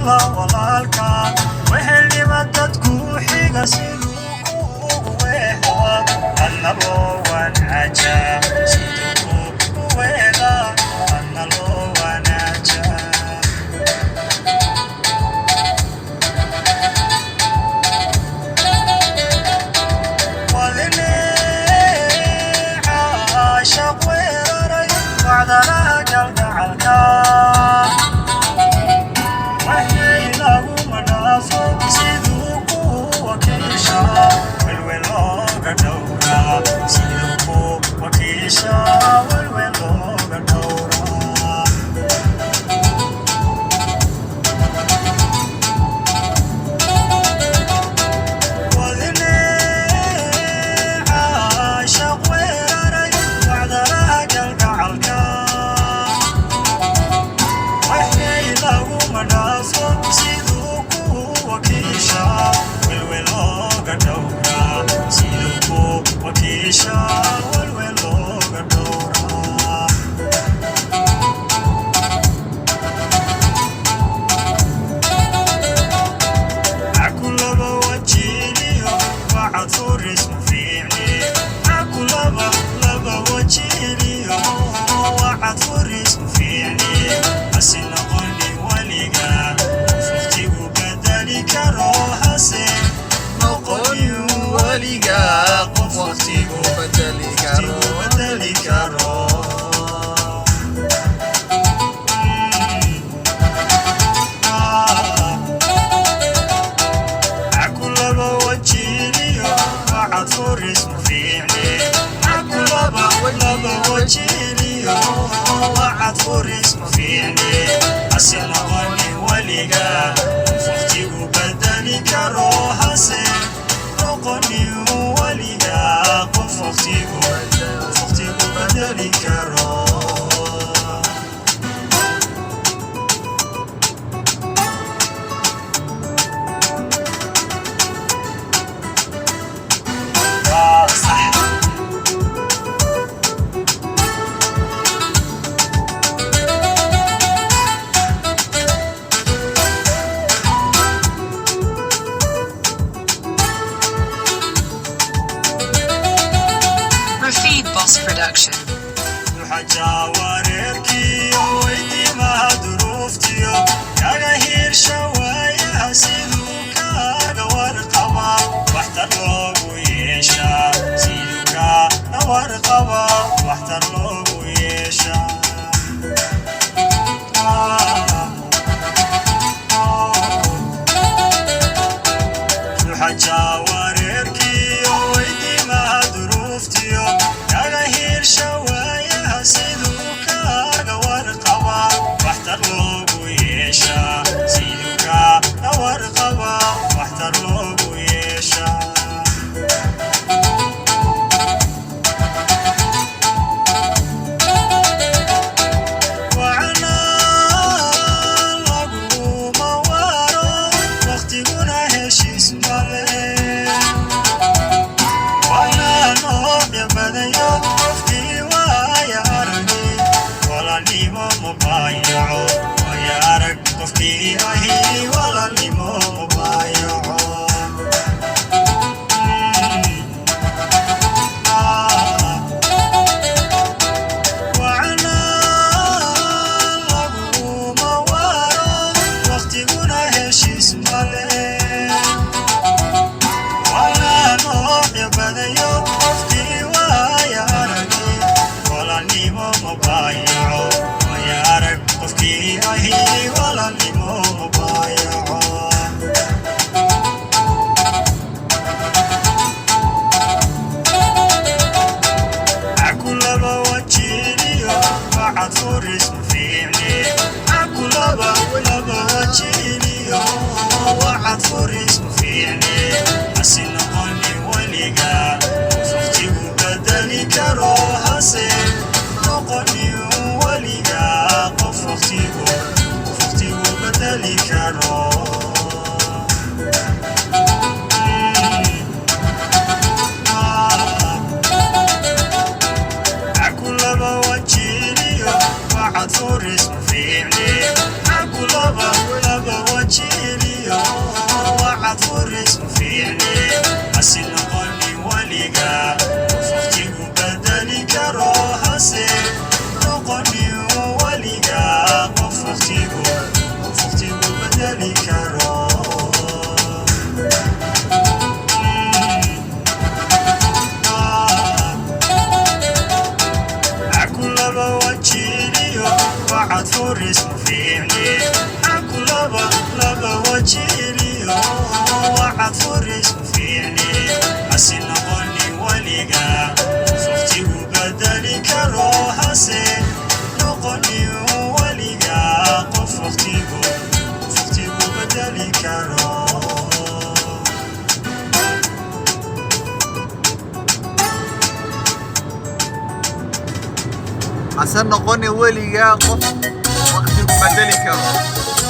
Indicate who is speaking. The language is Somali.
Speaker 1: Walaalka wehelnima dadku xiga siduu kuugu weexaa, adna loo wanaajaa. Siduu kuugu weedaa, adna loo wanaajaa. Wadine caashaq weeraray wacdalaha galgacalka, waxay laguma dhaafo siduu ku wakiishaa, welwel looga dhowraa. Siduu ku wakiishaa, welwel looga dhowraa. Wadine caashaq weeraray wacdalaha galgacalka, waxay laguma dhaafo siduu ku wakiishaa, welwel looga dhowraa. Siduu ku wakiishaa, welwel looga dhowraa. Akulaba wajiliyo wacad furis ma fiicni. Akulaba laba wajiliyo wacad furis ma fiicni. Hase noqoni weliga qof waqtigu bedeli karo. Hase noqoni weliga qof waqtigu
Speaker 2: bedeli karo.
Speaker 1: Waqtigu bedeli karo. Ah. Akulaba wajiliyo wacad furis ma fiicni. Akulaba laba wajiliyo wacad furis ma fiicni. Hase noqoni weliga qof waqtigu bedeli karo. Hase noqoni weliga qof waqtigu bedeli karo. Waa sax.
Speaker 3: Rafid Boss Production.
Speaker 1: Ruxajaa wareerkiyo weydiimaha duruuftiyo kaga hiirsha waayaha, siduu kaaga warqabaa waxtar loogu yeeshaa. Siduu kaaga warqabaa waxtar loogu yeeshaa. Ah, oh. Ruxajaa wareerkiyo weydiimaha duruuftiyo kaga hiirsha waayaha, siduu kaaga warqabaa waxtar loogu yeeshaa. Siduu kaaga warqabaa waxtar loogu yeeshaa. Wacnaa laguma waaro, waqtiguna heshiis male. Waana noocya badayo qofkii waaya aragi, walaalnimo mubaayaco. Waaya arag qofkii ahi, walaalnimo mubaayaco. Ah. Wacnaa laguma waaro, waqtiguna heshiis male. Waana noocya badayo qofkii waaya aragi, walaalnimo mubaayaco. Waaya arag qofkii ahi, walaalnimo mubaayaco. Akulaba wajiliyo wacad furis ma fiicni. Akulaba laba wajiliyo wacad furis ma fiicni. Hase noqoni weliga qof waqtigu bedeli karo. Hase noqoni weliga qof waqtigu bedeli karo. Ah. Akulaba wajiliyo wacad furis ma fiicni. Akulaba laba wajiliyo. Wacad furis ma fiicne, aku laba laba wajiiliyo. Wacad furis ma fiicne, hase noqoni weliga qof waqtigu bedeli karo. Hase noqoni weliga qof waqtigu bedeli karo.
Speaker 2: Hase noqoni weligaa qof waqtigu bedeli karo.